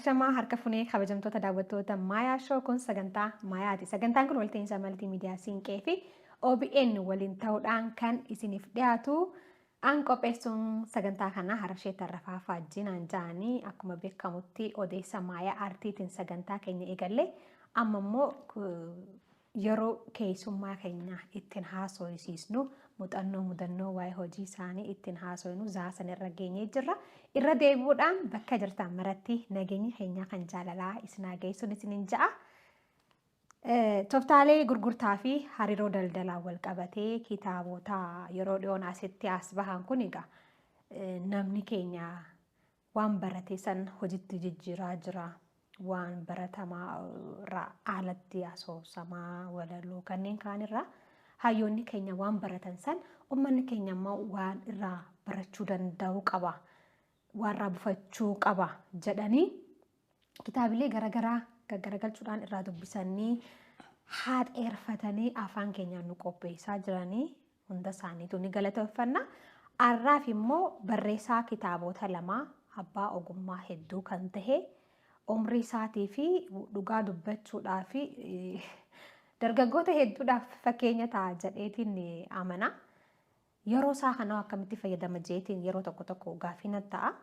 Ashamaa harka funee, kabajamtoota daawwattoota Maayaa Show, kun sagantaa Maayaati. Sagantaan kun walta'iinsa maltiimiidiyaa Siinqee fi OBN waliin ta'uudhaan kan isiniif dhiyaatu. An qopheessuun sagantaa kanaa Harashee Tarrafaa Faajjinaan ja'anii, akkuma beekamutti odeessa Maayaa Aartiitiin sagantaa keenya eegalle. Amma immoo yeroo keessummaa keenya ittiin haasofsiisnu, muuxannoo mudannoo waa'ee hojii isaanii ittiin haasofnu zaasan irra geenyee jirra. Irra deebi'uudhaan bakka jirtan maratti nageenyi keenya kan jaalalaa isin geessuun isiniin ja'a. Tooftaalee gurgurtaa fi hariiroo daldalaa wal qabatee kitaabota yeroo dhiyoon asitti as bahan kun egaa namni keenya waan barate san hojiitti jijjiiraa jira. Waan baratamaa irraa alatti asoosamaa, walaloo kanneen kaan irraa hayyoonni keenya waan baratan san uummanni keenya immoo waan irraa barachuu danda'u qaba. Waan irraa bufachuu qaba jedhanii kitaabilee garaagaraa gaggaragalchuudhaan irraa dubbisanii haxeerfatanii afaan keenyaan nu qopheessaa jiranii hunda isaaniitu ni galateeffanna. Har'aaf immoo barreessaa kitaabota lamaa, abbaa ogummaa hedduu kan tahe, umrii isaatii fi dhugaa dubbachuudhaa fi dargaggoota hedduudhaaf fakkeenya ta'a jedheetiin amana. Yeroo isaa kana akkamitti fayyadama jeetiin yeroo tokko tokko gaaffii natti ta'a.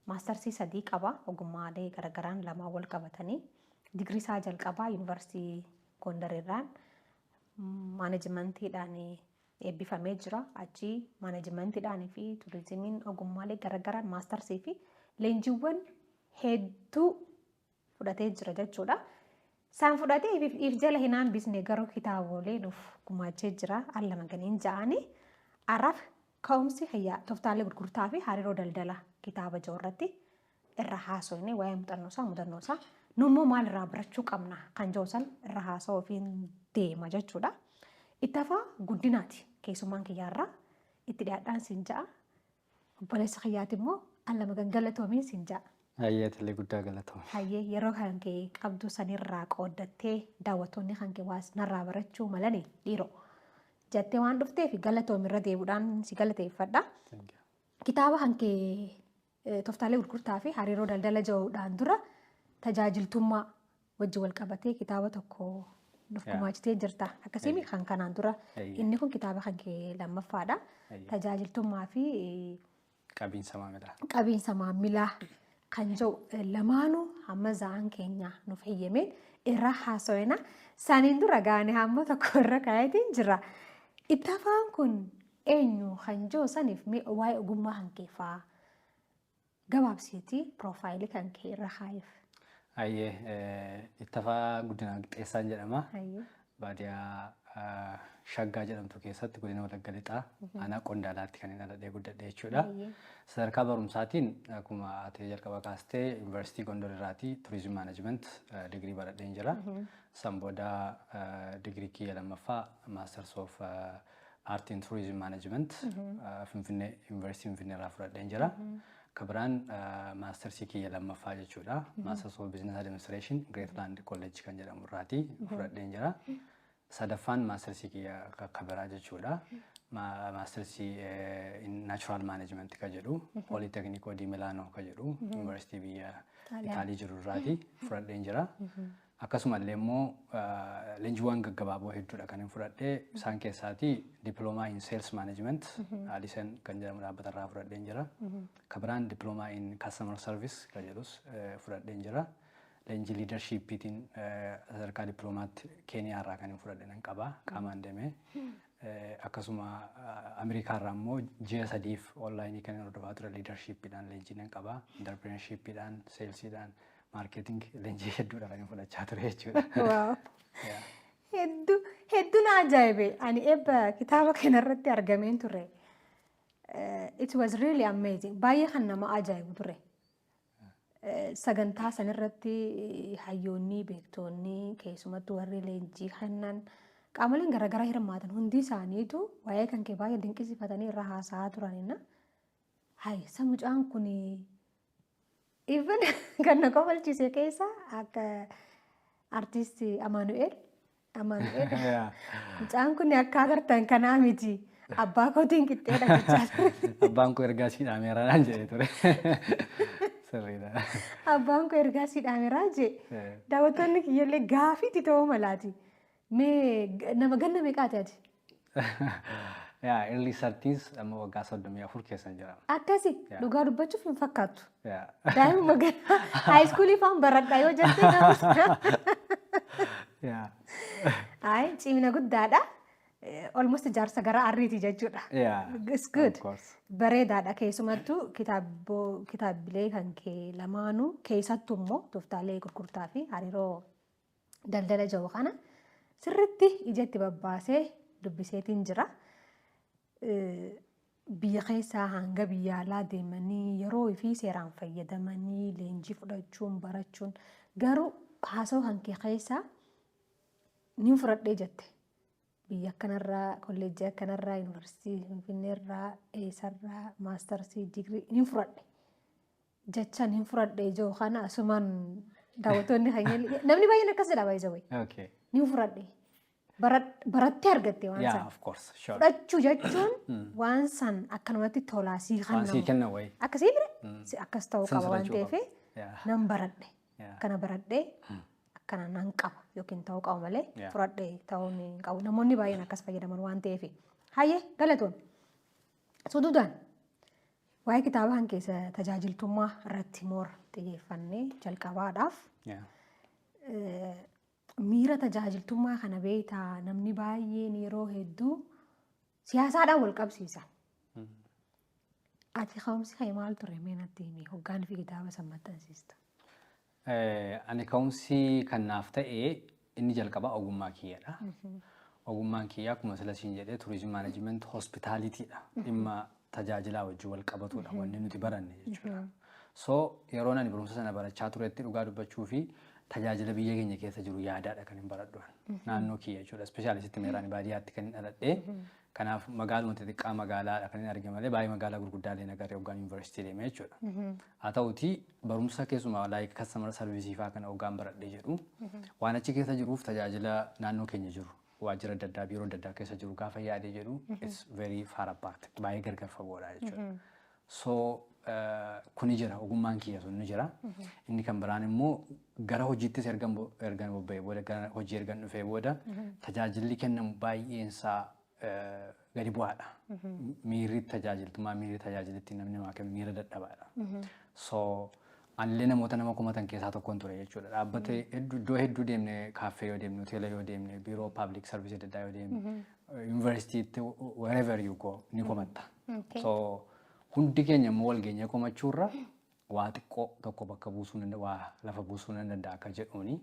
Maastarsii sadii qaba, ogummaalee garaagaraan lamaan wal qabatanii. Digirii isaa jalqabaa Yuunivarsiitii Gondar irraan maanajimantiidhaan eebbifamee jira. Achi maanajimentiidhaan fi turizimiin ogummaalee garaagaraan maastarsii fi leenjiiwwan hedduu fudhatee jira jechuudha. Isaan fudhatee if jala hin hambisne, garuu kitaabolee nuuf gumaachee jira. Al lama ganiin ja'anii har'aaf ka'umsi hayyaa tooftaalee gurgurtaa fi hariiroo daldalaa kitaaba jiru irratti irra haasofne, waa'ee muuxannoo isaa, mudannoo isaa, nummoo maal irraa barachuu qabna kan jiru san irra haasa'uu ofiin deema jechuudha. Ittafaa Guddinaati keessummaan kiyyaarraa. Itti dhiyaadhaan siin ja'a. Obboleessa kiyyaati immoo al lama gangalatoomiin siin ja'a. Hayyeetillee guddaa galatoome. Hayyee, yeroo kan kee qabdu sanirraa qooddattee daawwattoonni kan kee waas narraa barachuu malanii dhiiroo jettee waan dhufteef galatoomi, irra deebiidhaan si galateeffadha. Kitaaba kan kee tooftaalee gurgurtaa fi hariiroo daldala jiruudhaan dura tajaajiltummaa wajji wal qabatee kitaaba tokko nuuf gumaachitee jirta. Akkasii kan kanaan dura inni kun kitaaba kan kee lammaffaadha. Tajaajiltummaa fi qabiinsa maamilaa. Qabiinsa maamilaa kan jiru lamaanuu hamma za'aan keenya nuuf heeyyameen irra haasofna. Saniin dura gaane hamma tokko irra kaayatiin jira. Ittafaan kun eenyu kan jiru saniif waa'ee ogummaa kan kee fa'aa gabaabsiitii piroofaayilii kan kee irra kaayeef. Hayyee, Ittafaa Guddinaa Qixxeessaan jedhama. Baadiyaa Shaggaa jedhamtu keessatti, godina Wallagga Lixaa, aanaa Qondaalaatti kan inni dhaladhee guddadhe jechuudha. Sadarkaa barumsaatiin akkuma ati jalqaba kaastee Yuunivarsiitii Gondor irraatii tourism management digirii baradheen jira. San booda digirii kiyya lammaffaa Masters of Art in Tourism Management Finfinnee, Yuunivarsiitii Finfinnee irraa fudhadheen jira. Ka biraan maastarsii kiyya lammaffaa jechuudha. Masters of Business Administration Greatland College kan jedhamu irraatii fudhadheen jira. Sadaffaan maastarsii kiyya ka biraa jechuudha. Maastarsii in Natural Management ka jedhu Politecnico di Milano ka jedhu Yuunivarsiitii biyya Itaalii jiru irraatii fudhadheen jira. Akkasumallee immoo leenjiiwwan gaggabaaboo hedduudha kan hin fudhadhee. Isaan keessaatii diploma in sales management Alisen kan jedhamu dhaabbata irraa fudhadheen jira. Ka biraan diploma in customer service kan jedhus fudhadheen jira. Leenjii leadershipiitiin sadarkaa diploomaatti Keeniyaa irraa kan hin fudhadhe nan qaba qaamaan deemee. Akkasuma Ameerikaa irraa immoo ji'a 3f onlaayinii kan hin hordofaa ture leadershipiidhaan leenjii nan qaba. Entrepreneurshipidhaan, salesiidhaan, marketing leenjii hedduudha kan hin fudhachaa ture jechuudha. Hedduu hedduu na ajaa'ibe. Ani eebba kitaaba kanarratti argameen ture. It was really amazing. Baay'ee kan nama ajaa'ibu ture. Sagantaa sanirratti hayyoonni, beektonni, keessumattuu warri leenjii kennan, qaamoleen garaagaraa hirmaatan hundi isaaniitu waa'ee kan kee baay'ee dinqisiifatanii irra haasa'aa turanina. Hayi, sa mucaan kun even kan na kofalchiise keessa akka artiist Amaanu'eel. Amaanu'eel, mucaan kun akka agartan kanaa miti. Abbaa kootiin qixxeedha jechaa ture. Abbaan koo ergaa sii dhaameeraadhaan jedhee ture. Sirriidha. Abbaan koo ergaa si dhaameraa jee. Daawwattoonni kiyyallee gaafiitti ta'uu malaati. Mee nama ganna meeqaati ati? Yaa, early 30s, amma waggaa 34 keessan jira. Akkasi, dhugaa dubbachuuf hin fakkaattu. Daa'imuma ganna high schoolii faan baradhaa yoo jettee nama. Ayi, cimina guddaadha. Almost jaarsa gara arriiti jechuudha. It's good. Of course. Bareedaadha, keessumattuu kitaabbilee kan kee lamaanuu keessattuu immoo tooftaalee gurgurtaa fi hariiroo daldala jiru kana sirritti ijatti babbaasee dubbiseetiin jira. Biyya keessaa hanga biyya alaa deemanii yeroo fi seeraan fayyadamanii leenjii fudhachuun barachuun, garuu haasawaa kan kee keessaa ni fudhadhee jette. Biyya akkanarraa, kolleejjii akkanarraa, yuunivarsiitii Finfinneerraa, eessarraa, maastarsii, digirii ni fudhadhe. Jecha ni fudhadhe ijoo kana asumaan daawwattoonni kan namni baay'een akkas jedha baay'ee. Ni fudhadhe. Barattee argatte waan san. Of course. Sure. Fudhachuu jechuun waan san akkanumatti tolaa sii Waan sii kennamu. kennan wayii. Akkasii bire akkas ta'uu San qaba waan fudhachuu ta'eef qaba. Nan baradhe. Akkana baradhee akkana nan qaba yookiin ta'uu qaba malee fudhadhee ta'uu hin qabu. Namoonni baay'een akkas fayyadaman waan ta'eef. Hayyee, galatoon. Sududaan waa'ee kitaaba kan keessa tajaajiltummaa irratti moora xiyyeeffannee jalqabaadhaaf miira tajaajiltummaa kana beektaa, namni baay'een yeroo hedduu siyaasaadhaan wal qabsiisa. Ati ka'umsi kee maal ture? Mee natti himi, hoggaan fi kitaaba san maxxansiista. Ani ka'umsi kan naaf ta'e inni jalqabaa ogummaa kiyyadha. Ogummaan kiyya akkuma sila siin jedhee tourism management hospitalitydha. Dhimma tajaajilaa wajjin wal qabatudha wanni nuti baranne jechuudha. So yeroon ani barumsa sana barachaa turetti, dhugaa dubbachuu fi tajaajila biyya keenya keessa jiru yaadaadha kan hin baradhu. Naannoo kiyya jechuudha. Especially meeraan baadiyyaatti kan hin dhaladhee. Kanaaf magaaluma xixiqqaa magaalaadha kan hin arge malee baay'ee magaalaa gurguddaalee nagarree hoggaan yuunivarsiitii deemee jechuudha. Haa ta'utii barumsa keessumaa like customer service fa'aa kana hoggaan baradhee jedhu, waan achi keessa jiruuf tajaajila naannoo keenya jiru, waajjira adda addaa, biiroo adda addaa keessa jiru gaafa yaadee jedhu, it's very far apart, baay'ee gargar fagoodha jechuudha. So kuni jira, ogummaan kiyya sun ni jira. Inni kan biraan immoo gara hojiittis ergan bobba'ee booda, gara hojii ergan dhufee booda, tajaajilli kennamu baay'eensaa gadi bu'aadha. Miirri tajaajiltummaa, miirri tajaajilitti namni namaa kennu miira dadhabaadha. So anillee namoota nama komatan keessaa tokkoon ture jechuudha. Dhaabbata hedduu, iddoo hedduu deemne, kaaffee yoo deemne, hoteela yoo deemne, biiroo public service adda addaa yoo deemne, yuunivarsiitiitti, wherever you go ni komatta. So hundi keenya immoo wal geenyee komachuurra waa xiqqoo tokko bakka buusuu nan waa lafa buusuu nan danda'a akka jedhuuni,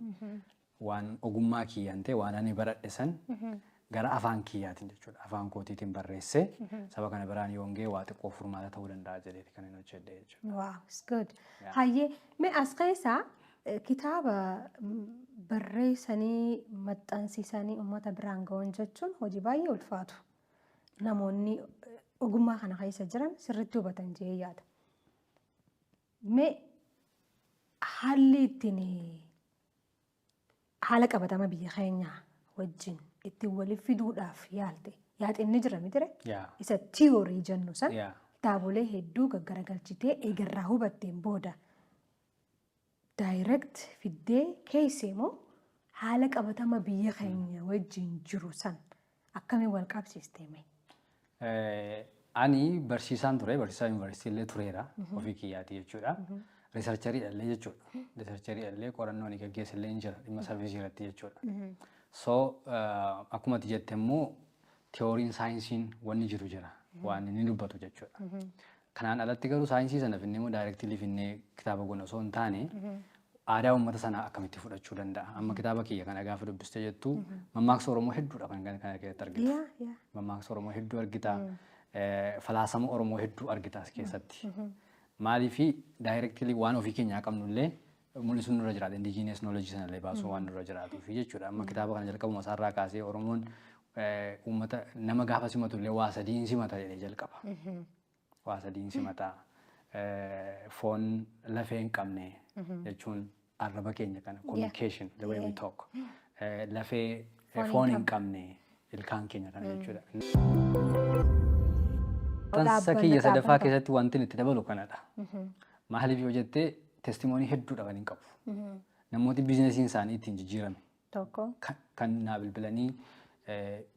waan ogummaa kiyyaan ta'e, waan ani baradhe san gara afaan kiyyaatiin jechuudha. Afaan kootiitiin barreessee saba kana biraan yoon ga'e waa xiqqoo furmaata ta'uu danda'a jedheeti kan inni hojjedhe jechuudha. Wow, it's good. Hayyee, mee as keessaa kitaaba barreessanii maxxansiisanii uummata biraan ga'uun jechuun hojii baay'ee ulfaatu. Namoonni ogummaa kana keessa jiran sirriitti hubatan jedhee yaada. Mee haalli ittiin haala qabatama biyya keenyaa wajjin ittiin waliif fiduudhaaf yaalte yaaxinni jira mitire? Isa tiyoorii jennu san kitaabolee hedduu gaggaragalchitee eegarraa hubatteen booda direct fiddee keessee moo, haala qabatama biyya keenya wajjin jiru san akkamiin wal qabsiiste mee? Ani barsiisaan ture, barsiisaa yuunivarsiitii illee tureera ofii kiyyaati jechuudha. Researcherii illee jechuudha. Researcherii illee, qorannoo ani gaggeesse illee hin jira dhimma service irratti jechuudha. So akkuma ati jette immoo tiyooriin, saayinsiin wanni jiru jira, waan inni dubbatu jechuudha. Kanaan alatti garuu saayinsii sana finnee immoo directly finnee kitaaba goona osoo hin taane, aadaa uummata sanaa akkamitti fudhachuu danda'a. Amma kitaaba kiyya kana gaafa dubbiste jettu, mammaaksa Oromoo hedduudha kan kana keessatti argitu. Mammaaksa Oromoo hedduu argita. Falaasama Oromoo hedduu argita as keessatti. Maaliifi directly waan ofii keenyaa qabnullee mul'isuun nurra jiraata. Indigenous knowledge sanallee baasuu waan nurra jiraatuufi jechuudha. Amma kitaaba kana jalqabuma isaarraa kaasee Oromoon uummata nama gaafa simatullee waa sadiin simata jedhee jalqaba. Waa sadiin simata. Foon lafee hin qabne jechuun arraba keenya kana, communication, the way we talk. Lafee foon hin qabne ilkaan keenya kana jechuudha. Maxxansa kiyya sadaffaa keessatti wanti itti dabalu kanadha. Maaliif yoo jettee, testimony hedduudha kan hin qabu. Namooti businessiin isaanii ittiin jijjiirame. Tokko. Kan naa bilbilanii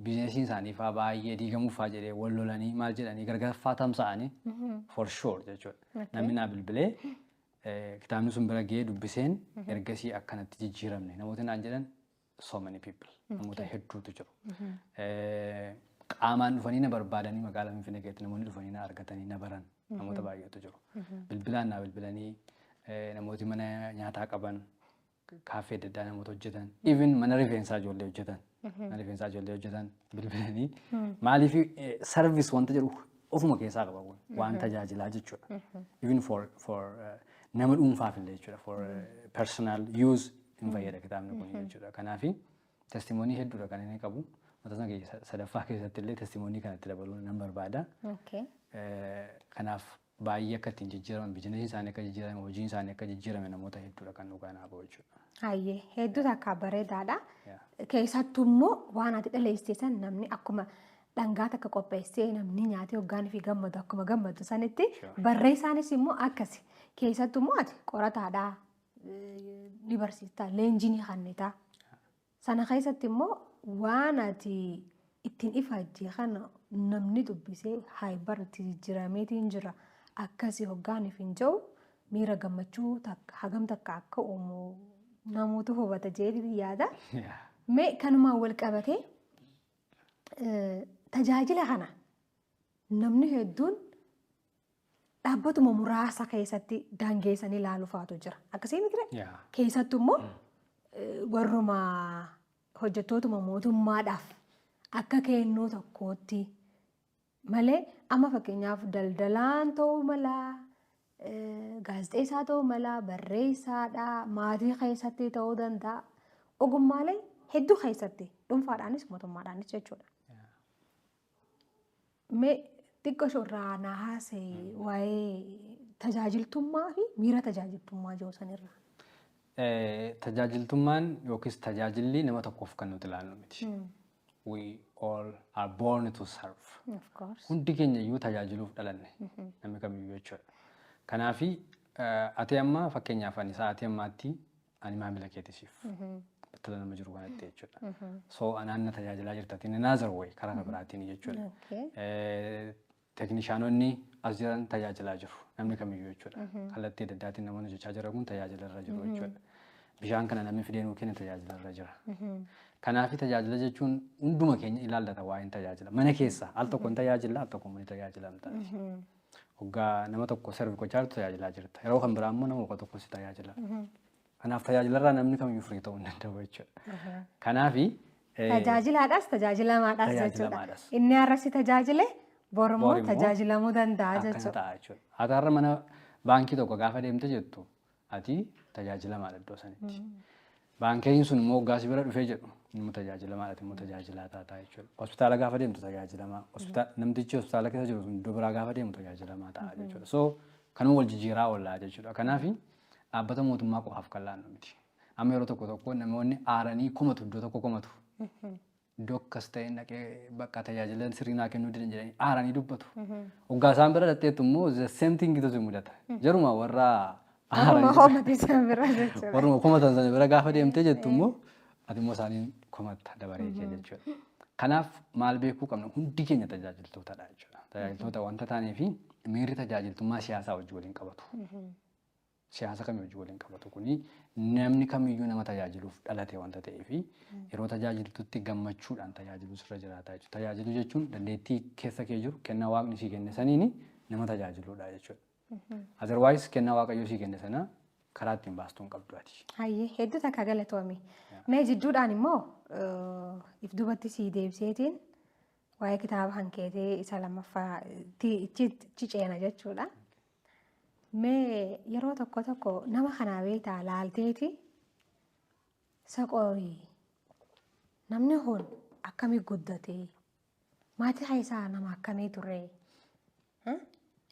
businessiin isaanii faa baay'ee diigamuuf faa jedhee wal lolanii maal jedhanii gargar faa tamsa'anii for sure jechuudha. Namni naa bilbilee kitaabni sun bira ga'ee dubbiseen ergasii akkanatti jijjiiramne namoota naan jedhan, so many people, namoota hedduutu jiru. Qaamaan dhufanii na barbaadanii, magaalaa Finfinnee keessatti namoonni dhufanii na argatanii na baran namoota baay'eetu jiru. Bilbilaan naa bilbilanii, namooti mana nyaataa qaban, kaaffee adda addaa namoota hojjetan, even mana rifeensaa ijoollee hojjetan, mana rifeensaa ijoollee hojjetan bilbilanii. Maaliif, service wanta jedhu ofuma keessaa qaba kun, waan tajaajilaa jechuudha. Even for nama dhuunfaaf illee jechuudha, for personal use hin fayyada kitaabni kun jechuudha. Kanaafi testimony hedduudha kan inni qabu. Mata sana keessa sadaffaa keessatti illee testimony kanatti dabaluu nan barbaada. Kanaaf baay'ee akka ittiin jijjiiraman, businessiin isaanii akka jijjiirame, hojiin isaanii akka jijjiirame namoota hedduudha kan dhugaa naa ba'u jechuudha. Hayyee, hedduu takka bareedaadha. Keessattuu immoo waan ati dhaleessite san namni akkuma dhangaa takka qopheessee namni nyaatee hoggaan fi gammadu akkuma gammadu sanitti barreessaanis immoo akkasi. Keessattuu immoo ati qorataadha, ni barsiista, leenjii ni kennitaa. Sana keessatti immoo waan ati ittiin ifaajjee kana namni dubbisee haayibar itti jijjiirameetiin jira, akkasii hoggaaniif hin jiru, miira gammachuu takka hagam takka akka uumu namoota hubata jedhee yaada. Mee kanumaan wal qabatee tajaajila kana namni hedduun dhaabbatuma muraasa keessatti daangeessanii ilaaluu faatu jira. Akkasii miti? Keessattuu immoo warruma hojjettootuma mootummaadhaaf akka kennuu tokkootti malee, amma fakkeenyaaf daldalaan ta'uu mala, gaazexeessaa ta'uu mala, barreessaadha, maatii keessatti ta'uu danda'a. Ogummaalee hedduu keessatti dhuunfaadhaanis mootummaadhaanis jechuudha. Mee xiqqoo irraa naa haasee waa'ee tajaajiltummaa fi miira tajaajiltummaa jiru sanirraa. Tajaajiltummaan yookiis tajaajilli nama tokkoof kan nuti ilaallu miti. We all are born to serve. Of course. Hundi keenya iyyuu tajaajiluuf dhalanne, namni kamiyyuu jechuudha. Kanaafi ati amma fakkeenyaaf ani sa'aatii ammaatti ani maamila keetisiif battala nama jiru kanatti jechuudha. So anaan na tajaajilaa jirta in another way, karaa kan biraatiin jechuudha. Teeknishaanonni as jiran tajaajilaa jiru, namni kamiyyuu jechuudha. Kallattii adda addaatiin namoonni hojjechaa jiran kun tajaajila irra jiru jechuudha. Bishaan kana namni fidee nuu kenne tajaajila irra jira. Kanaafi tajaajila jechuun hunduma keenya ilaallata waa'een tajaajila. Mana keessa al tokko hin tajaajilla, al tokko immoo ni tajaajilamta. Hoggaa nama tokko serve gochaa jirtu tajaajilaa jirta. Yeroo kan biraa immoo nama tokko si tajaajila. Kanaaf tajaajilarraa namni kamiyyuu firii ta'uu hin danda'u jechuudha. Kanaafi Tajaajilaadhaas tajaajilamaadhaas jechuudha. Tajaajilamaadhaas. Inni har'a si tajaajile borummoo Bor immoo tajaajilamuu danda'a akkana jechuudha. ta'a jechuudha. Ati har'a mana baankii tokko gaafa deemte jettu ati tajaajilamaadha iddoo sanitti. Baankiin sun immoo hoggaa si bira dhufee jedhu immoo tajaajilamaadha, ati immoo tajaajilaa taataa jechuudha. Hospitaala gaafa deemtu tajaajilamaa. Namtichi hospitaala keessa jiru sun iddoo biraa gaafa deemu tajaajilamaa ta'a jechuudha. So kanuma wal jijjiiraa oollaa jechuudha. Kanaafi dhaabbata mootummaa qofaaf kan laannu miti. Amma yeroo tokko tokko namoonni aaranii komatu, iddoo tokko komatu. Iddoo akkas ta'e naqee bakka tajaajila sirrii naa kennuu didan jedhanii aaranii dubbatu. Hoggaa isaan bira dhaqxeettu immoo the same thing tu si mudata. Jaruma warra Warruma aaranii komate san bira jechuudha. warruma komatan sana bira gaafa deemtee jettu immoo ati immoo isaaniin komatta dabaree kee jechuudha. Kanaaf maal beekuu qabna? Hundi keenya tajaajiltootadha jechuudha. Tajaajiltoota wanta taanee fi miirri tajaajiltummaa siyaasaa wajjin waliin qabatu. Siyaasa kamii wajjin waliin qabatu. Kuni namni kamiyyuu nama tajaajiluuf dhalate wanta ta'eef, yeroo tajaajiltutti gammachuudhaan tajaajiluu sirra jiraata jechuudha. Tajaajiluu jechuun dandeettii keessa kee jiru, kennaa waaqni sii kenne saniin nama tajaajiluudha jechuudha. Otherwise kennaa waaqayyoo sii kenne sana karaa ittiin baastuu hin qabdu ati. Hayyee, hedduu takka galatoome. Mee jidduudhaan immoo if duubatti sii deebiseetiin waa'ee kitaaba hankeetee isa lammaffaa ichi ceena jechuudha. Mee yeroo tokko tokko nama kanaa beektaa laalteeti saqooyi, namni kun akkamii guddate, maatii keessaa nama akkamii ture,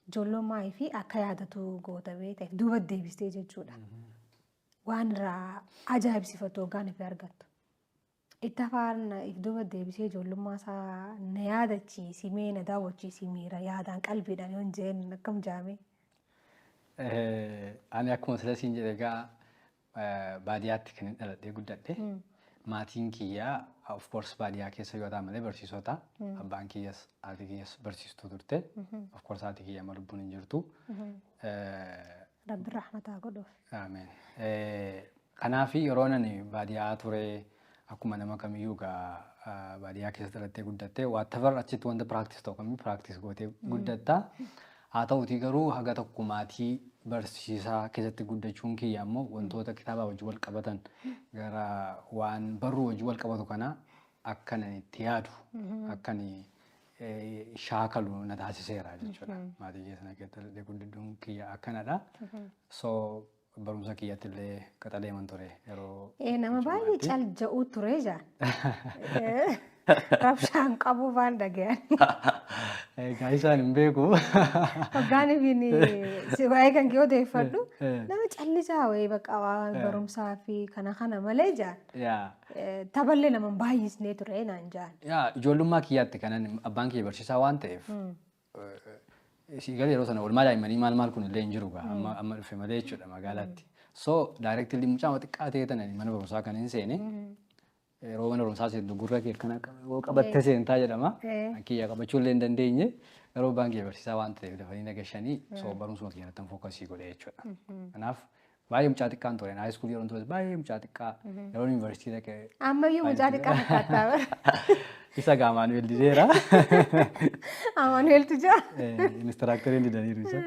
ijoollummaa fi akka yaadatu goota beektaa duuba deebistee jechuudha. Waan irraa ajaa'ibsiifatu hoggaan ifi argattu. Itti afaan if duuba deebisee ijoollummaa isaa na yaadachiisi, mee na daawwachiisi, miira yaadaan qalbiidhaan yoon jeen akkam jaame. Ani akkuma sila siin jedhe egaa baadiyyaatti kan dhaladhee guddadhe. Maatiin kiyyaa of course baadiyyaa keessa yoo ta'an malee barsiisota. Abbaan kiyyas haati kiyyas barsiistuu turte. Of course haati kiyya amma lubbuun hin jirtu. Rabbi rahmataa godhuuf. Ameen. Kanaaf yeroo ani baadiyyaa ture, akkuma nama kamiyyuu egaa baadiyyaa keessa dhalattee guddattee whatever achitti wanta practice ta'u kamiyyuu practice gootee guddatta. Haa ta'utii garuu haga tokko maatii barsiisaa keessatti guddachuun kiyya ammoo wantoota kitaabaa wajjin wal qabatan, gara waan barruu wajjin wal qabatu kana akkan itti yaadu, akkan shaakalu na taasiseera jechuudha. Maatii keessa keessatti guddachuun kiyya akkanadha. So barumsa kiyyatti illee qaxaleeman ture yeroo Nama baay'ee cal ja'uu ture jaan. Rabshaan qabu waan dhagayan. Egaa isaan hin beeku. Hoggaan ifin si waa'ee kan kee odeeffadhu, nama callisaa wayii bakka waan barumsaa fi kana kana malee jaan. Taphallee nama hin baay'isnee ture naan jaan. Yaa, ijoollummaa kiyyaatti kanan abbaan kiyya barsiisaa waan ta'eef, si galee yeroo sana oolmaa daa'immanii maal maal kun illee hin jiru gaa, amma amma dhufe malee jechuudha magaalaatti. So directly mucaa xiqqaa ta'e tanan mana barumsaa kan hin seene. Yeroo mana barumsaa seentu gurra kee akkana qabattee seentaa jedhama. Kiyya qabachuu illee hin dandeenye. Yeroo abbaan kiyya barsiisaa waan ta'eef dafanii nagashanii, so barumsuma kiyya irratti focus godhe jechuudha. Kanaaf baay'ee mucaa xiqqaan ture. High school yeroo ture baay'ee mucaa xiqqaa. Yeroo yuunivarsiitii dhaqee Ammayyuu mucaa xiqqaa fakkaattaa. Isa gaa Amaanu'el dideera. Amaanu'eltu jira. Instructoriin didaniiru isa.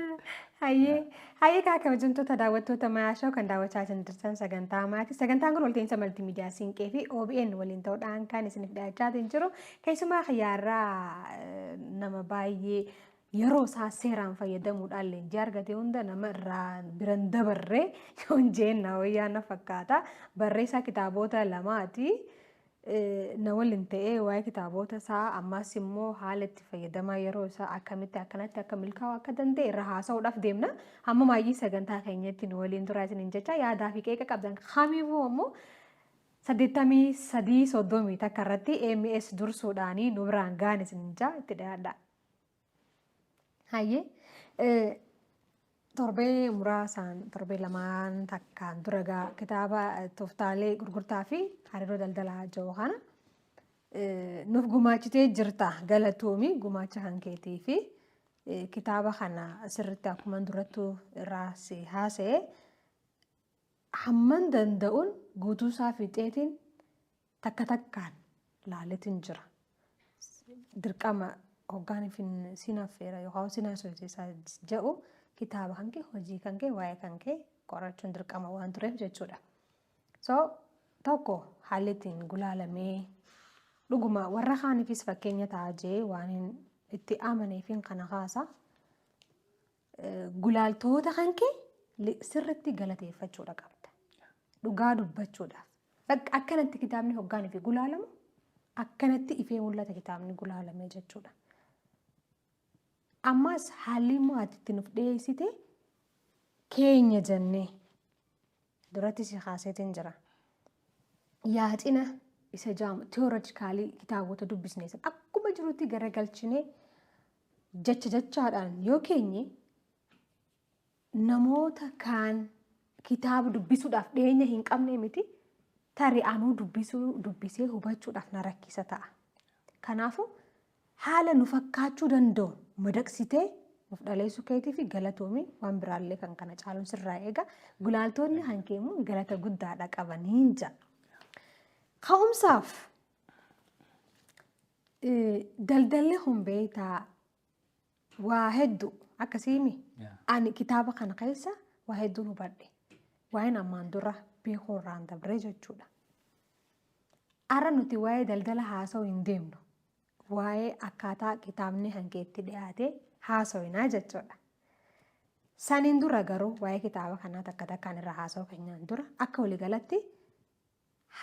Hayyee hayyee, kaa kabajamtoota daawwattoota Mayaashoo, kan daawwachaa jirtan sagantaa maatii. Sagantaan kun walta'iinsa maltiimiidiyaa Siinqee fi OBN waliin ta'uudhaan kan isiniif dhiyaachaa jiru. Keessumaa xiyyaarraa nama baay'ee yeroo isaa seeraan fayyadamuudhaan leenjii argate hunda nama irraa biran dabarree yoon jeenna wayyaa na fakkaata. Barreessaa kitaabota lamaati. Na waliin ta'ee waa'ee kitaabota isaa, ammas immoo haala itti fayyadamaa yeroo isaa akkamitti akkanatti akka milkaa'u akka danda'e irra haasa'uudhaaf deemna. Hamma maayyii sagantaa keenyatti nu waliin turaa isiniin jecha, yaadaa fi qeeqa qabdan kamiifuu ammoo 83 31 irratti MS dursuudhaanii nu biraan gaan isiniin jaa, itti dhiyaadha. Hayyee, torbee muraasaan, torbee lamaan takkaan dura gaa kitaaba tooftaalee gurgurtaa fi hariiroo daldalaa jiru kana nuuf gumaachitee jirta, galatoomi gumaacha kan keetii fi kitaaba kana sirriitti akkuma durattuu irraa si haasa'e hamman danda'uun guutuu isaa fixeetiin takka takkaan laaleetiin jira. Dirqama hoggaan sin affeera yookaan sin haasofsiisaa jedhu kitaaba kan kee, hojii kan kee, waa'ee kan kee qorachuun dirqama waan tureef jechuudha. So tokko haalli ittiin gulaalamee dhuguma warra kaaniifis fakkeenya ta'a jee waan itti amaneefin kana kaasa. Gulaaltoota kan kee sirriitti galateeffachuudha qabda. Dhugaa dubbachuudhaaf. Akkanatti kitaabni hoggaan fi gulaalamu akkanatti ifee mul'ata kitaabni gulaalame jechuudha. Ammas haalli immoo ati itti nuuf dhiyeessite keenya jennee duratti si kaaseetiin jira. Yaacina isa jaamu theoretical kitaabota dubbisne sana akkuma jirutti garagalchinee jecha jechaadhaan yoo keenye, namoota kaan kitaaba dubbisuudhaaf dhiyeenya hin qabne miti, tarii anuu dubbisuu dubbisee hubachuudhaaf na rakkisa ta'a. Kanaafuu haala nu fakkaachuu danda'u madaqsitee nuuf dhaleessuu keetii fi galatoomii, waan biraallee kan kana caaluun sirraa eega. Gulaaltonni hankee immoo galata guddaadha qabanii jira. Ka'umsaaf daldalli kun beektaa waa hedduu akkasiimi. Ani kitaaba kana keessa waa hedduun hubadhe. Waa'een ammaan dura beekuu irraan dabree jechuudha. Har'a nuti waa'ee daldala haasa'uu hin deemnu. Waa'ee akkaataa kitaabni hankeetti dhiyaate haasawinaa jechuudha. Saniin dura garuu waa'ee kitaaba kanaa takka takkaan irra haasa'uu keenyaan dura, akka waliigalatti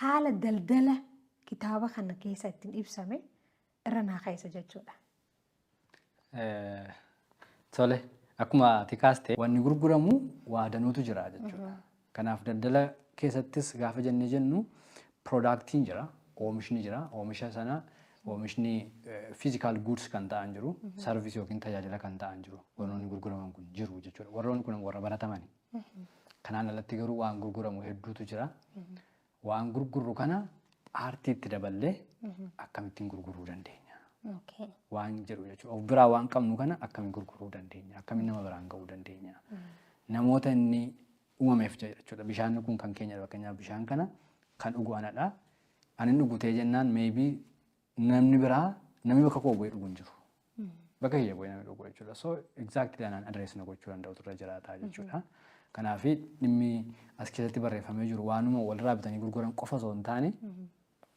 haala daldala kitaaba kana keessa ittiin ibsame irra naa keessa jechuudha. Tole, akkuma ati kaaste wanni gurguramu waa danuutu jira jechuudha. Kanaaf daldala keessattis gaafa jennee jennu productiin jira, oomishni jira. Oomisha sana Oomishni physical goods kan ta'an jiru, service yookiin tajaajila kan ta'an jiru. Warroonni gurguraman kun jiru jechuudha. Warroonni kun warra baratamani. Kanaan alatti garuu waan gurguramu hedduutu jira. Waan gurgurru kana aartiitti daballee akkamittiin gurguruu dandeenya? Waan jedhu jechuudha. Of biraa waan qabnu kana akkamiin gurguruu dandeenya? Akkamiin nama biraan ga'uu dandeenya? Namoota inni uumameef jechuudha. Bishaan kun kan keenyadha. Fakkeenyaaf, bishaan kana kan dhugu anadha. Ani dhugu ta'e jennaan, maybe namni biraa, namni bakka koo bu'ee dhugu hin jiru. Bakka kiyya bu'ee namni dhugu jechuudha. So exactly anaan address na gochuu danda'u turre jiraata jechuudha. Kanaaf dhimmi as keessatti barreeffamee jiru waanuma walirraa bitanii gurguran qofa osoo hin taane,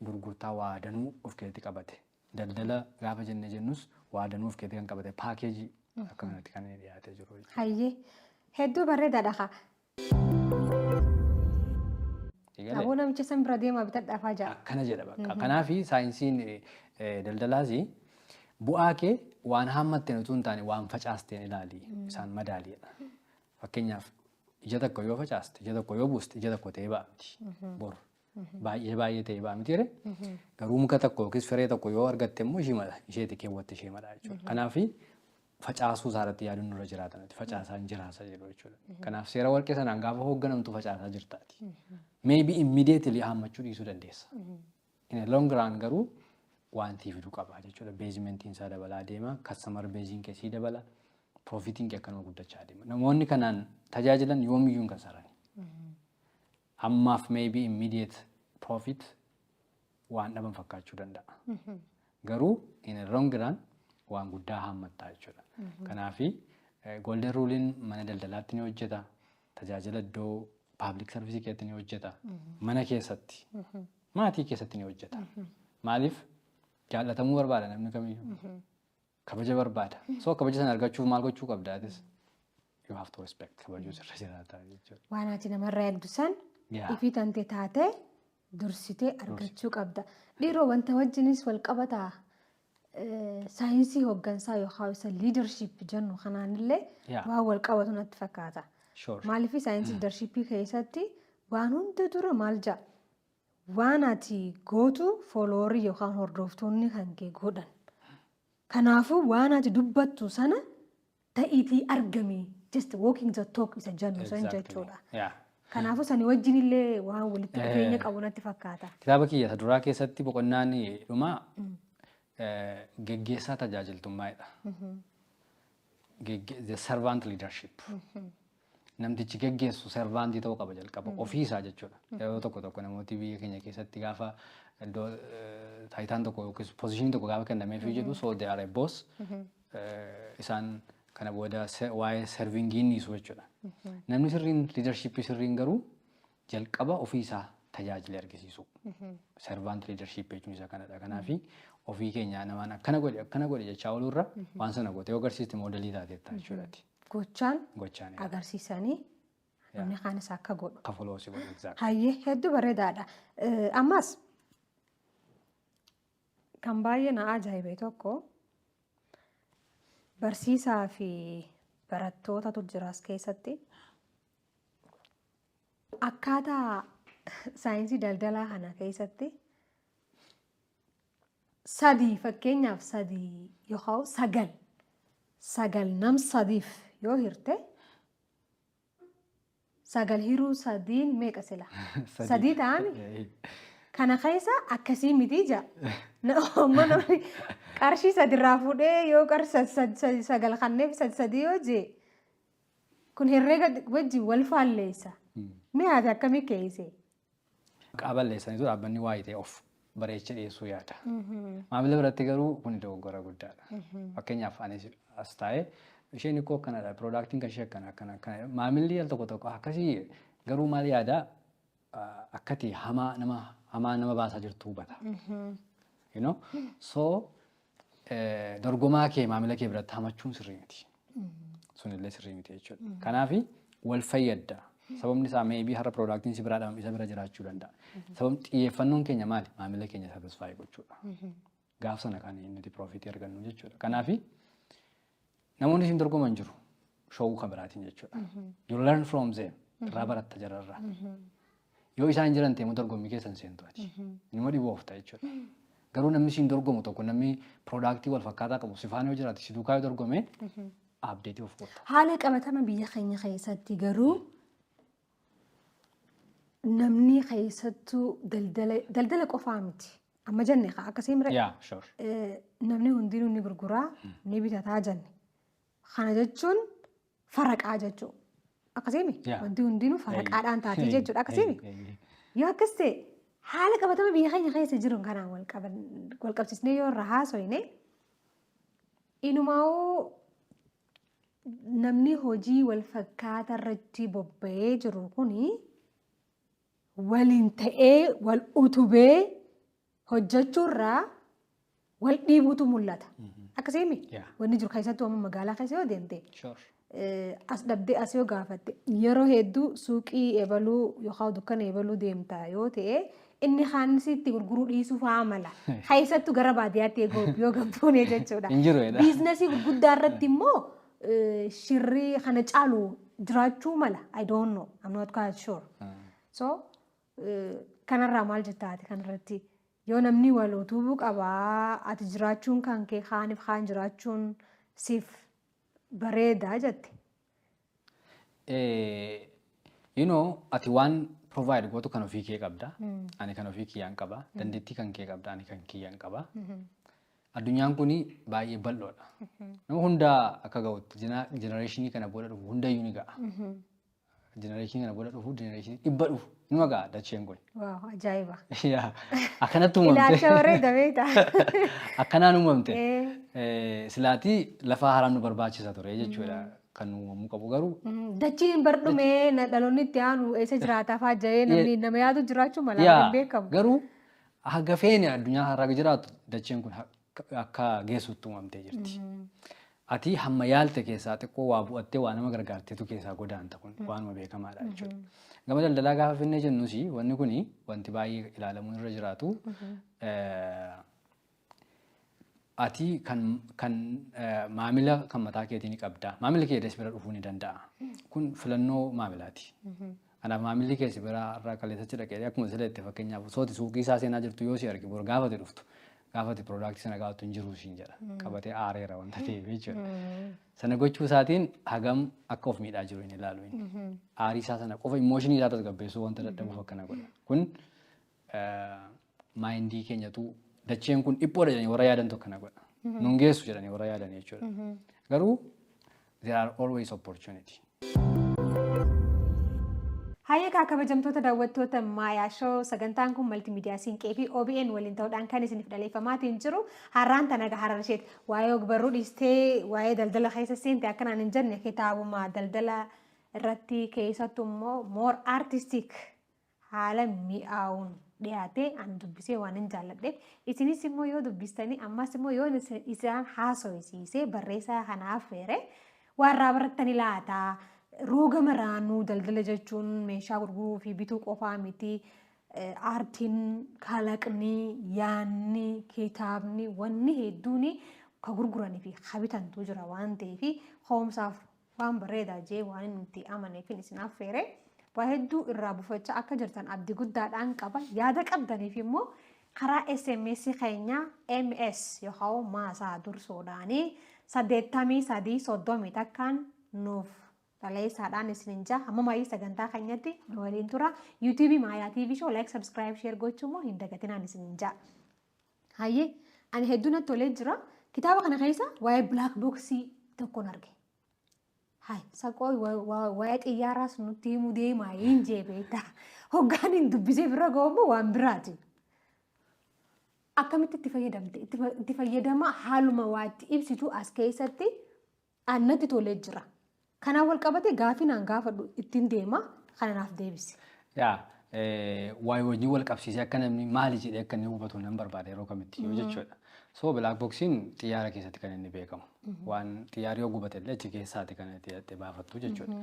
gurgurtaa waa danuu of keessatti qabate. Daldala gaafa jennee jennus waa danuu of keessatti kan qabate, paakeejii akka kanatti kan inni dhiyaatee jiru. Hayyee, hedduu bareedaadha kaa. Aboo, namicha san bira deemaa bitadhaafaa jira. Akkana jedha bakka. Kanaaf saayinsiin daldalaas bu'aa kee waan haammatteen utuu hin taane waan facaasteen ilaali, isaan madaaliidha. Fakkeenyaaf, ija tokko yoo facaaste, ija tokko yoo buuste, ija tokko ta'ee ba'a miti. Boru baay'ee baay'ee ta'ee ba'a miti jedhe. Garuu muka tokko yookiis firee tokko yoo argatte immoo ishee mala isheeti keewwatte ishee mala jechuudha. Kanaaf facaasuu isaa irratti yaaduun nurra jiraata nuti facaasaa hin jiraasa jedhu jechuudha. Kanaaf seera warqee sanaan gaafa hoogganamtu facaasaa jirtaati. Maybe immediately haammachuu dhiisuu dandeessa. In a long run garuu wanti fiduu qaba jechuudha. Basementiin isaa dabalaa deema. Customer baseiin kee sii dabala. Profitiin kee akkanuma guddachaa deema. Namoonni kanaan tajaajilan yoomiyyuu hin kasarani. Ammaaf maybe immediate profit waan dhaban fakkaachuu danda'a. Garuu in a long run waan guddaa haammattaa jechuudha. Kanaafi golden ruleiin mana daldalaatti ni hojjeta. Tajaajila iddoo public service keessatti ni hojjeta. Mana keessatti, maatii keessatti ni hojjeta. Maaliif? Jaallatamuu barbaada namni kamiyyuu. Kabaja barbaada. So kabaja sana argachuuf maal gochuu qabda atis? You have to respect. Kabajuu sirra jiraata jechuudha. Waan ati namarraa eegdu san ifii tante taatee dursitee argachuu qabda. Dhiiroo, wanta wajjinis wal qabataa, saayinsii hooggansaa yookaan isa leadership jennu kanaanillee waan wal qabatu natti fakkaata. Maaliif, saayinsii leadershipii keessatti waan hunda dura maal ja'a? Waan ati gootu followerii yookaan hordoftoonni kan kee godhan. Kanaafuu waan ati dubbattu sana ta'iitii argami, just walking the talk isa jennu san jechuudha. Kanaafuu sani wajjin illee waan walitti dhufeenya qabu natti fakkaata. Kitaaba kiyya isa duraa keessatti boqonnaan dhumaa geggeessaa tajaajiltummaadha. The servant leadership. Namtichi geggeessu servantii ta'uu qaba jalqaba ofiisaa jechuudha. Yeroo tokko tokko namooti biyya keenya keessatti gaafa iddoo taayitaan tokko yookiis positionii tokko gaafa kennameefii jedhu, so they are a boss. Isaan kana booda waa'ee servingii dhiisu jechuudha. Namni sirriin, leadershipii sirriin garuu jalqaba ofiisaa tajaajila argisiisu. Servant leadership jechuun isa kanadha. Kanaafi ofii keenya namaan akkana godhe, akkana godhe jechaa ooluurra waan sana gootee yoo agarsiiste moodelii taateetta jechuudhaati. Gochaan Gochaan agarsiisanii namni kaanis akka godhu. Akka follow si godhu, exactly. Hayyee, hedduu bareedaadha. Ammas kan baay'ee na ajaa'ibe tokko, barsiisaa fi barattootatu jira as keessatti. Akkaataa saayinsii daldalaa kana keessatti sadii, fakkeenyaaf sadii yookaan sagal, sagal nam sadiif yoo hirte, sagal hiruu sadiin meeqa sila? Sadii ta'ami? Kana keessa akkasii miti jaa. Amma namni qarshii sadirraa fuudhee yoo qarshii sagal kanneef sadi sadii yoo jee, kun herreega wajjin wal faalleessa. Mee ati akkamii keeyse? Maqaa balleessaniitu dhaabbanni waa'ee ta'e of bareecha dhiyeessuu yaada. Maamila biratti garuu kun dogoggora guddaadha. Fakkeenyaaf, anis as taa'ee isheen ikkoo akkanadha, productiin kan ishee akkana akkana akkana. Maamilli al tokko tokko akkasii garuu maal yaada? Akkati hamaa nama, hamaa nama baasaa jirtu hubata. So dorgomaa kee maamila kee biratti hamachuun sirrii miti. Sunillee sirrii miti jechuudha. Kanaafi wal fayyadda. Sababni isaa maybe har'a productiin si biraa isa bira jiraachuu danda'a. Sababni xiyyeeffannoon keenya maali? Maamila keenya satisfy gochuudha. Gaaf sana kan nuti profitii argannu jechuudha. Kanaafi namoonni isin dorgoman jiru. Showuu kan biraatiin jechuudha. You learn from them. Irraa baratta jararraa. Yoo isaan jiran ta'e immoo dorgommii keessan seentu ati. Inni dhiboo oofta jechuudha. Garuu namni siin dorgomu tokko, namni product wal fakkaataa qabu si faana yoo jiraate, si duukaa yoo dorgome, update of goota. Haala qabatama biyya keenya keessatti garuu namni keessattuu daldala qofaa miti. Amma jenne akkasii mire. Yeah, sure. Namni hundinuu ni gurguraa, ni bitataa jenne. Kana jechuun faraqaa jechuudha. Akkasiimi? Wanti hundinuu faraqaadhaan taatii jechuudha. Akkasiimi? Yoo akkas ta'e, haala qabatama biyya keenya keessa jiru kanaan wal qabsiisnee yoo irra haasofne, inumaa'uu namni hojii wal fakkaataa irratti bobba'ee jiru kuni waliin ta'ee wal utubee hojjechuurraa wal dhiibuutu mul'ata. Akkasiimi? Wanni jiru keessattuu amma magaalaa keessa yoo deemte, as dhabdee as yoo gaafatte, yeroo hedduu suuqii eebaluu yookaan dukkana eebaluu deemta yoo ta'e, inni kaan sitti gurguruu dhiisuu fa'aa mala. Keessattuu gara baadiyyaatti eeguu yoo gabbuune jechuudha. Hin jiru jedha. Business gurguddaa irratti immoo shirrii kana caalu jiraachuu mala. I don't know. I'm not quite sure. So kanarraa maal jettaa ati kanarratti? Yoo namni wal utubuu qabaa, ati jiraachuun kan kee kaaniif kaan jiraachuun siif bareedaa jette. Ati waan provide gootu kan ofii kee qabda. Ani kan ofii kiyyaan qaba. Dandeettii kan kee qabda. Ani kan kiyyaan qaba. Addunyaan kun baay'ee bal'oodha. Nama hundaa akka ga'utti generation kana booda dhufu hundayyuu ni ga'a. Generation kana booda dhufu, generation 100 dhufu nima ga'a dacheen kun. Wow, ajaa'iba. Yaa, akkanatti uumamte. Ilaalcha bareeda beektaa. Akkanaan uumamte. Silaatii lafa haaraan nu barbaachisa ture jechuudha. Kan uumamuu qabu garuu. Dachiin bardhumee dhaloonni itti aanu eessa jiraataa fa'aa jedhee namni nama yaadu jiraachuu mala, hin beekamu. Garuu haga feene addunyaa har'a jiraatu dacheen kun akka geessutti uumamtee jirti. Ati hamma yaalte keessaa xiqqoo waa bu'attee waa nama gargaarteetu keessaa godaanta, kun waanuma beekamaadha jechuudha. Gama daldalaa gaafa finnee jennus, wanni kuni wanti baay'ee ilaalamuun irra jiraatu, ati kan maamila kan mataa keetii ni qabda. Maamilli kee si bira dhufuu ni danda'a. Kun filannoo maamilaati. Kanaaf maamilli kee si bira irraa kaleessatti dhaqee, akkuma sila itti fakkeenyaaf sooti suuqii isaa seenaa jirtu yoo si arge, bor gaafate dhuftu gaafate product sana gaafatu hin jiru siin jedha. Qabatee aareera wanta ta'eef jechuudha. Sana gochuu isaatiin hagam akka of miidhaa jiru hin ilaalu inni. Aarii isaa sana qofa, emotion isaa tasgabbeessuu wanta dadhabuuf akkana godha. Kun mind keenyatu dacheen kun dhiphoodha jedhanii warra yaadantu akkana godha. Nun geessu jedhanii warra yaadan jechuudha. Garuu there are always opportunity. Hayyeekaa, kabajamtoota daawwattoota Maayaa Show, sagantaan kun Maltiimiidiyaa Siinqee fi OBN waliin ta'uudhaan kan isiniif dhaleeffamaatiin jiru. Har'aan tana harar isheeti waa'ee ogbarruu dhiistee waa'ee daldala keessa seente akkanaan hin jenne, kitaabuma daldala irratti keessattuu immoo more artistic haala mi'aawuun dhiyaatee an dubbisee waan hin jaalladheef, isinis immoo yoo dubbistanii, ammas immoo yoo isaan haasofsiisee barreessaa kanaaf feere waan irraa barattanii laataa. Rooga maraanuu daldala jechuun meeshaa gurguruu fi bituu qofaa miti. Aartiin, kalaqni, yaanni, kitaabni, wanni hedduun ka gurguranii fi ka bitantu jira waan ta'eef, hoomsaaf waan bareedaa jee waan inni amaneef isin affeere. Waa hedduu irraa buufachaa akka jirtan abdii guddaadhaan qaba. Yaada qabdaniif immoo karaa SMS keenya MS yookaan maasaa dursuudhaanii 8331 nuuf dhaleessaadhaan isinin jaa. Hamma maayii sagantaa keenyatti nu waliin tura. YouTube Maayaa TV Show like, subscribe, share gochuu immoo hin dagatinaan isinin jaa. Hayyee, ani hedduu natti tolee jira. Kitaaba kana keessa waa'ee black box tokkoon arge. Hai, saqoo waa'ee xiyyaaraas nutti himuu deemaa hin jee beektaa. Hoggaan hin dubbisee bira ga'u waan biraati. Akkamitti itti fayyadamte? Itti fayyadama haaluma waa itti ibsitu as keessatti annatti tolee jira. Kanaan wal qabate gaafii naan gaafadhu ittiin deema, kana naaf deebisi. Yaa, waa'ee wajjin wal qabsiisee akka namni maali jedhee akka inni hubatu nan barbaada yeroo kamitti yoo jechuudha. So black boxiin xiyyaara keessatti kan inni beekamu. Waan xiyyaarri yoo gubate illee achi keessaati kan itti hidhattee baafattu jechuudha.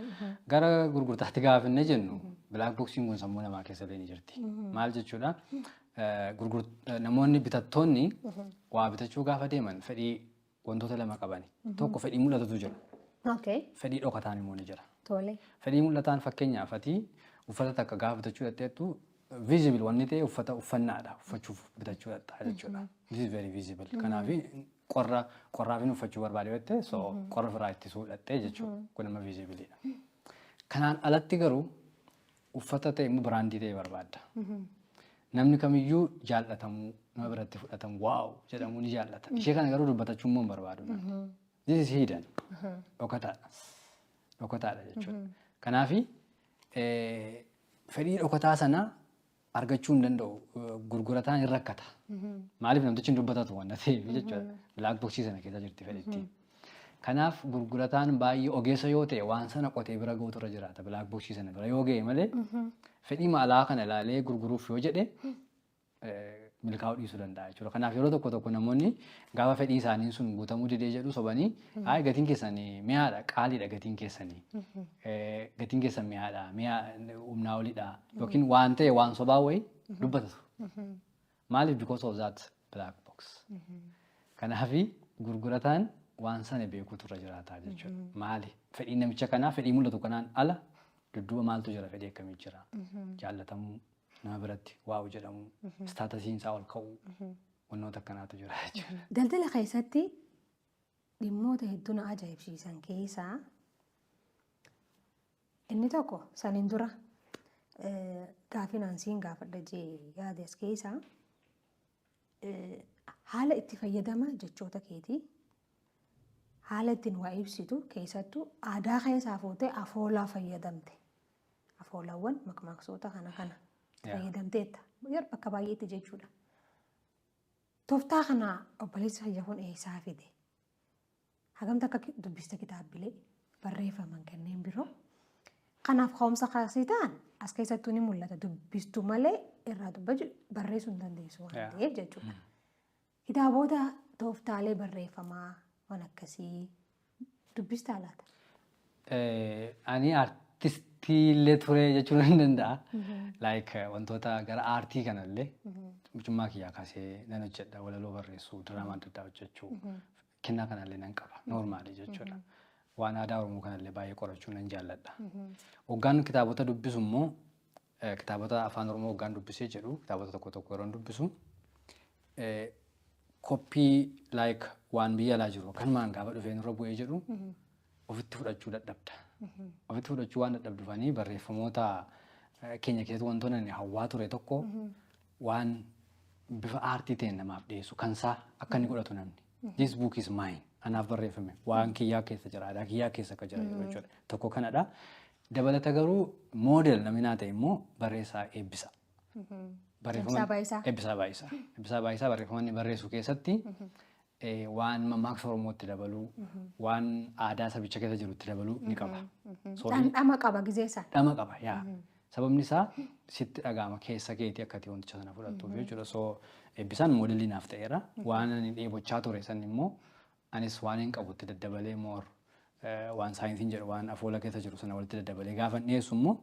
Gara gurgurtaatti gaafa inni jennu, black boxiin kun sammuu namaa keessa illee ni jirti. Maal jechuudha? Namoonni bitattoonni waa bitachuu gaafa deeman fedhii wantoota lama qabani. Tokko fedhii mul'atutu jira. Fedhii dhokataan immoo ni jira. Fedhii mul'ataan, fakkeenyaaf, ati uffata takka gaafa bitachuu dhaqxeettu Visible wanni ta'e uffata uffannaadha. Uffachuuf bitachuu dhaqxaa jechuudha. This is very visible. Kanaaf qorra qorraafin uffachuu barbaade yoo ta'e, so qorra ofirraa ittisuu dhaqxee jechuudha. Kun amma visibleidha. Kanaan alatti garuu uffata ta'e immoo brandii ta'e barbaadda. Namni kamiyyuu jaallatamuu, nama biratti fudhatamu, wow jedhamuu ni jaallata. Ishee kana garuu dubbatachuu immoo hin barbaadu. This is hidden. Dhokataadha. Dhokataadha jechuudha. Kanaafi fedhii dhokataa sana argachuu hin danda'u. Gurgurataan hin rakkata. Maaliif? Namtichi hin dubbatatu waan ta'eef jechuudha. Black boxii sana keessa jirti fedhitti. Kanaaf gurgurataan baay'ee ogeessa yoo ta'e, waan sana qotee bira ga'utu irra jiraata. Black boxii sana bira yoo ga'e malee, fedhii maalaa kana ilaalee gurguruuf yoo jedhe, milkaa'uu dhiisuu danda'a jechuudha. Kanaaf yeroo tokko tokko namoonni gaafa fedhii isaanii sun guutamuu didee jedhu sobanii, "Hayi, gatiin keessanii mi'aadha, qaaliidha, gatiin keessanii gatiin keessan mi'aadha, mi'a humnaa olidha," yookiin waan ta'e waan sobaa wayii dubbatatu. Maaliif? Because of that black box. Kanaafi gurgurataan waan sana beekuutu irra jiraata jechuudha. Maali? Fedhii namicha kanaa fedhii mul'atu kanaan ala dudduuba maaltu jira? Fedhii akkamii jira? Jaallatamuu, nama biratti wow jedhamu, statusiin isaa ol ka'uu, wantoota akkanaatu jira jechuudha. Daldala keessatti dhimmoota hedduu na ajaa'ibsiisan keessaa inni tokko, saniin dura gaafii naansiin gaafadha jee yaades keessaa, haala itti fayyadama jechoota keetii, haala ittiin waa ibsitu, keessattuu aadaa keessaa fuutee afoolaa fayyadamte. Afoolawwan makmaaksoota kana kana fayyadamteetta. Yeroo bakka baay'eetti jechuudha. Tooftaa kana obboleessi kiyya kun eessaa fide? Hagamta akka dubbista kitaabbilee barreeffaman kanneen biroo? Kanaaf ka'umsa kaasii ta'an as keessattuu ni mul'ata. Dubbistu malee irraa dubbachuu, barreessuu hin dandeessu waan ta'eef jechuudha. Kitaabota tooftaalee barreeffamaa waan akkasii dubbistaa laata? Ani artistii illee ture jechuun nan danda'a. Like wantoota gara aartii kanallee mucummaa kiyyaa kaasee nan hojjedha. Walaloo barreessuu, diraamaa adda addaa hojjechuu, kennaa kanallee nan qaba. Normally jechuudha. Waan aadaa Oromoo kanallee baay'ee qorachuu nan jaalladha. Hoggaan kitaabota dubbisu immoo, kitaabota afaan Oromoo hoggaan dubbisee jedhu, kitaabota tokko tokko yeroo dubbisu, copy like waan biyya alaa jiru kanumaan gaafa dhufee nurra bu'ee jedhu ofitti fudhachuu dadhabda. Ofitti fudhachuu waan dadhabdufanii, barreeffamoota keenya keessatti wantoonni ani hawwaa ture tokko waan bifa aartii ta'een namaaf dhiyeessu kansaa akka inni godhatu namni. This book is mine. Anaaf barreeffame. Waan kiyyaa keessa jira. Aadaa kiyyaa keessa akka jira jiru jechuudha. Tokko kanadha. Dabalata garuu model namni naa ta'e immoo barreessaa Eebbisa. Eebbisaa Baay'isaa. Eebbisaa Baay'isaa. Eebbisaa Baay'isaa barreeffama inni barreessu keessatti waan mammaaksa Oromootti dabaluu, waan aadaa sabicha keessa jirutti dabaluu ni qaba. Dhandhama qaba gizee sana. Dhama qaba, yaa. Sababni isaa sitti dhaga'ama keessa keetii akka ati wanticha sana fudhattuuf jechuudha. So Eebbisaan modelii naaf ta'eera. Waan ani dheebochaa ture san immoo anis waan hin qabutti daddabalee, more waan saayinsiin jedhu, waan afoola keessa jiru sana walitti daddabalee gaafa dhiyeessu immoo,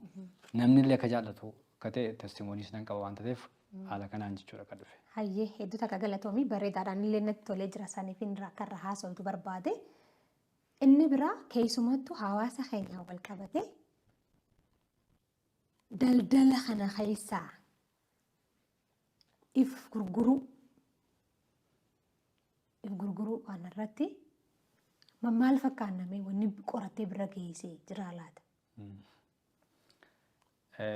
namni illee akka jaallatu akka ta'e testimonies nan qaba waan ta'eef, haala kanaan jechuudha kan dhufe. Hayyee, hedduu takka galatoomii. Bareedaadhaan illee natti tolee jira, saniif inni akka irra haasawtu barbaade. Inni biraa keessumattuu hawaasa keenyaan wal qabate, daldala kana keessaa if gurguruu waan irratti maal fakkaannamee wanni qorattee bira geessee jira laata?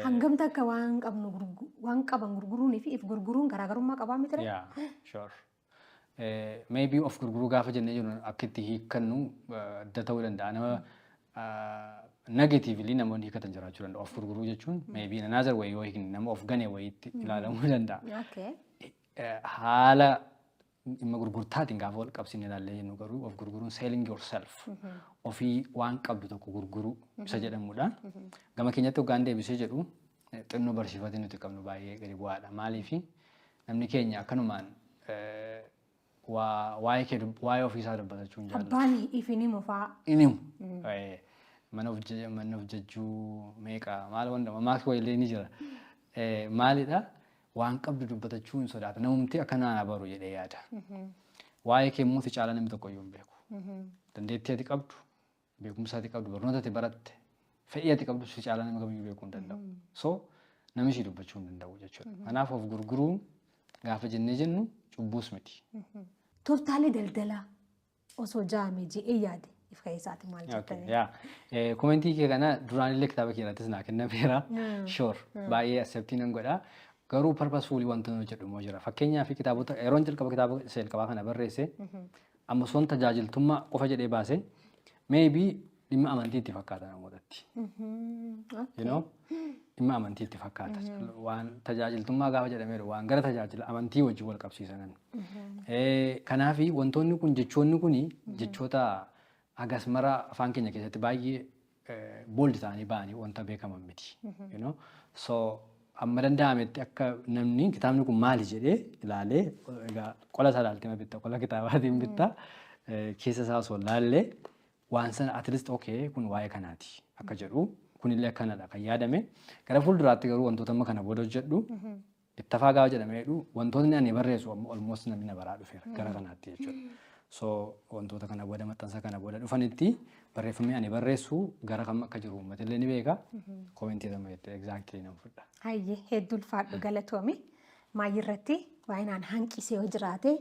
Hangam takka waan qabnu waan qaban gurguruunii fi if gurguruun garaagarummaa qabaa miti? Yeah, sure. Maybe of gurguruu gaafa jennee jiru akka itti hiikkannu adda ta'uu danda'a. Nama negatively namoonni hiikkatan jiraachuu danda'u. Of gurguruu jechuun maybe in another way yoo hiikne, nama of gane wayiitti ilaalamuu danda'a. Haala dhimma gurgurtaatiin gaafa wal qabsiisne ilaallee jennu garuu, of gurguruun selling yourself, ofii waan qabdu tokko gurguruu isa jedhamudha. Gama keenyatti hoggaan deebisee jedhu, xinnoo barsiifatee nuti qabnu baay'ee gadi bu'aadha. Maaliifi, namni keenya akkanumaan waa'ee kee waa'ee ofiisaa dubbatachuu hin jaallatu. Abbaan ifin himu fa'aa. Inni himu. Mana of jajjuu meeqa maal wanta mammaakni wayiillee ni jira. Maalidha? Waan qabdu dubbatachuu hin sodaata. Namumti akka naan baru jedhee yaada. Waa'ee kee immoo si caalaa namni tokko iyyuu hin beeku. Dandeettii ati qabdu, beekumsa ati qabdu, barnoota ati baratte, fedhii ati qabdu si caalaa namni kamiyyuu beekuu hin danda'u. So Namni si dubbachuu hin danda'u jechuudha. Kanaaf of gurguruu gaafa jennee jennu cubbuus miti. Tooftaalee daldalaa osoo jaame je'ee yaade if keessaati maal jettanii? Yaa, commentii kee kana duraanillee kitaaba kee irrattis naa kennameera. Sure, baay'ee acceptii nan godha. Garuu purposefully wanta nu jedhu immoo jira. Fakkeenyaaf, kitaabota yeroon jalqaba kitaaba isa jalqabaa kana barreesse, amma osoon tajaajiltummaa qofa jedhee baase, maybe dhimma amantii itti fakkaata namootatti. Dhimma amantii itti fakkaata. Waan tajaajiltummaa gaafa jedhameeru waan gara tajaajila amantii wajjin wal qabsiisanan. Kanaafi wantoonni kun, jechoonni kun, jechoota hagas mara afaan keenya keessatti baay'ee bold ta'anii ba'anii wanta beekaman miti. So amma danda'ametti akka namni kitaabni kun maali jedhee ilaalee, egaa qola isaa ilaaltee bitta, qola kitaabaatiin bitta, keessa isaa osoo ilaallee waan sana at least okay, kun waa'ee kanaati akka jedhu, kunillee akkanadha kan yaadame. Gara fuulduraatti garuu wantoota amma kana booda hojjedhu, Ittafaa gaafa jedhamee jedhu, wantootni ani barreessu amma almost namni na baraa dhufeera gara kanaatti jechuudha. So wantoota kana booda, maxxansa kana booda dhufanitti, barreeffamni ani barreessu gara kam akka jiru uummatillee ni beeka. Commentii lama jettee exactly nan fudha. Hayyee, hedduu ulfaadhu, galatoomi. Maayirratti baay'inaan hanqisee yoo jiraate,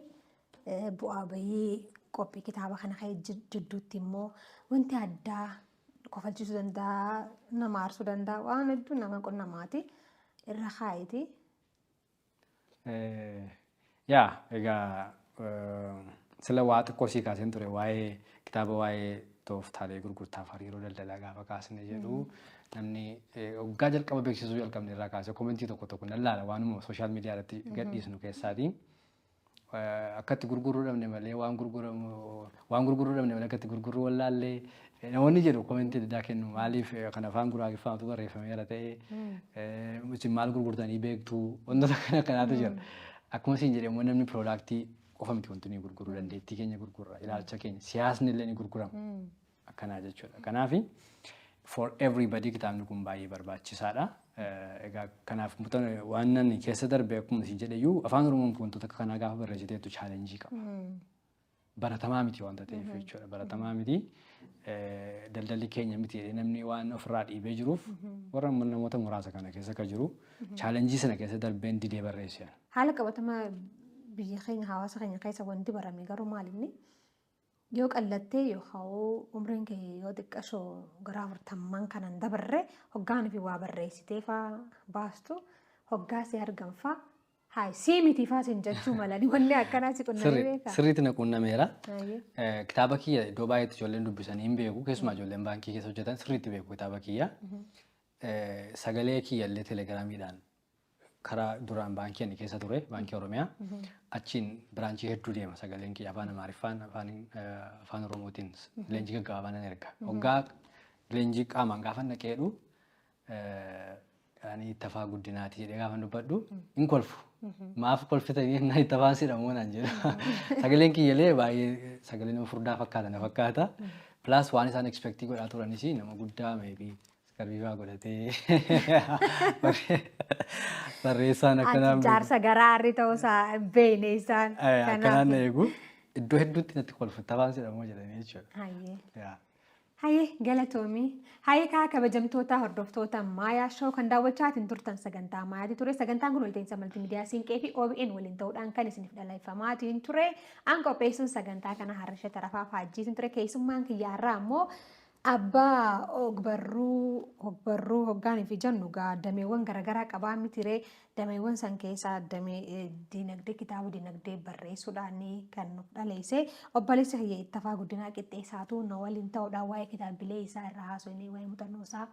bu'aa bahii qophii kitaaba kana ka'e jidduutti immoo wanti addaa kofalchiisuu danda'a, nama aarsuu danda'a, waan hedduu nama qunnamaati irra kaayiti. Yaa, egaa sila waa xiqqoo sii kaaseen ture, waa'ee kitaaba waa'ee tooftaalee gurgurtaaf hariiroo daldalaa gaafa kaasne jedhu, namni waggaa jalqaba beeksisuu jalqabne irraa kaasee commentii tokko tokko nan laala, waanuma social media irratti gadhiisnu keessaati. Akka itti gurguruu dhabne malee waan gurguramu, waan gurguruu dhabne malee akka itti gurguruu wallaallee namoonni jedhu, commentii adda addaa kennu. Maaliif kan afaan guraagiffaatu barreeffameera ta'e, isin maal gurgurtanii beektu, wantoota kana kanaatu jira. Akkuma isin jedhe immoo, namni productii qofa miti wanti nuyi gurguruu, dandeettii keenya gurgurra, ilaalcha keenya, siyaasni illee ni gurgurama akkanaa jechuudha. Kanaafi for everybody kitaabni kun baay'ee barbaachisaadha. Egaa kanaaf waan nan keessa darbe, akkuma isin jedhe iyyuu, afaan Oromoon wantoota akka kanaa gaafa barreessiteettu challengeii qaba. Baratamaa miti wanta ta'eef jechuudha. Baratamaa miti. Daldalli keenya miti jedhee namni waan ofirraa dhiibee jiruuf, warra namoota muraasa kana keessa kan jiru, challengeii sana keessa darbeen didee barreesse. Haala qabatamaa biyya keenya, hawaasa keenya keessa wanti barame garuu maal inni, yoo qallattee yookaan umriin kee yoo xiqqashoo gara 40n kanan dabarre, hoggaan fi waa barreessitee faa baastu, hoggaa si argan faa haay sii miti faa sin jechuu malanii, wanni akkanaa si qunnamee beekaa? Sirriitti na qunnameera. Kitaaba kiyya iddoo baay'eetti ijoolleen dubbisanii hin beeku. Keessumaa ijoolleen baankii keessa hojjetan sirriitti beeku kitaaba kiyya. Sagalee kiyya illee Telegramiidhaan karaa duraan baankii ani keessa ture, Baankii Oromiyaa. Achiin branchii hedduu deema sagaleen kiyya, afaan Amaariffaan, afaan Oromootiin leenjii gaggabaabaa nan erga. Hoggaa leenjii qaamaan gaafa naqeedhu, ani Ittafaa Guddinaati jedhee gaafa dubbadhu hin kolfu. Maaf kolfitanii jennaan, Ittafaan sidhamoo naan jedha. Sagaleen kiyyalee baay'ee sagalee nama furdaa fakkaata na fakkaata. Plus waan isaan expectii godhaa turanis nama guddaa, maybe garbiifaa godhatee, barreessaan akkanaan Jaarsa garaarri ta'uusaa hin beekne isaan. Akkanaan na eegu, iddoo hedduutti natti kolfu, Ittafaan sidhamoo jedhanii jechuudha. Hayyee. Hayyee, galatoomii. Hayyee kaa, kabajamtoota hordoftoota Maayaa Show, kan daawwachaatiin turtan sagantaa Maayaati ture. Sagantaan kun walta'iinsa maltiimiidiyaa Siinqee fi OBN waliin ta'uudhaan kan isiniif dhaleeffamaatiin ture. An qopheessuun sagantaa kana Harrisha Tarafaa Faajjiitiin ture. Keessummaan kiyyaarraa immoo abbaa ogbarruu. Ogbarruu hoggaanii fi jennu gaa dameewwan garaagaraa qabaa mitiree, dameewwan san keessaa damee dinagdee, kitaaba dinagdee barreessuudhaan kan nuuf dhaleesse, obboleessa kiyya Ittafaa Guddinaa Qixxeessaatu na waliin ta'uudhaan waa'ee kitaabilee isaa irra haasofnee, waa'ee muuxannoo isaa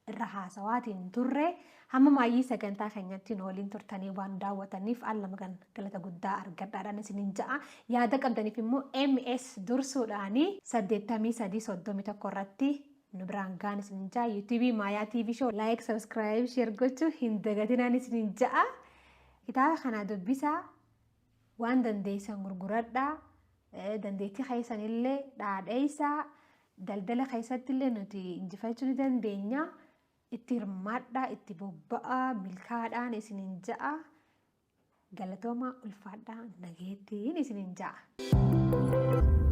irra haasawaatiin turre. Hamma maayyii sagantaa keenyatti nu waliin turtanii waan daawwataniif al lama kan galata guddaa argadhaadhaan isiniin ja'a. Yaada qabdaniif immoo MS dursuudhaanii 83 31 irratti nu biraan gaan isiniin ja'a. YouTubeii Maayaa TV Show like, subscribe, share gochuu hin dagatinaan isiniin ja'a. Kitaaba kana dubbisaa, waan dandeessan gurguradhaa, dandeettii keessanillee dhaadheessaa, daldala keessatti illee nuti injifachuu ni dandeenya. Itti hirmaadhaa, itti bobba'aa, milkaadhaan isiniin ja'a. Galatooma, ulfaadhaa, nageettiin isiniin ja'a.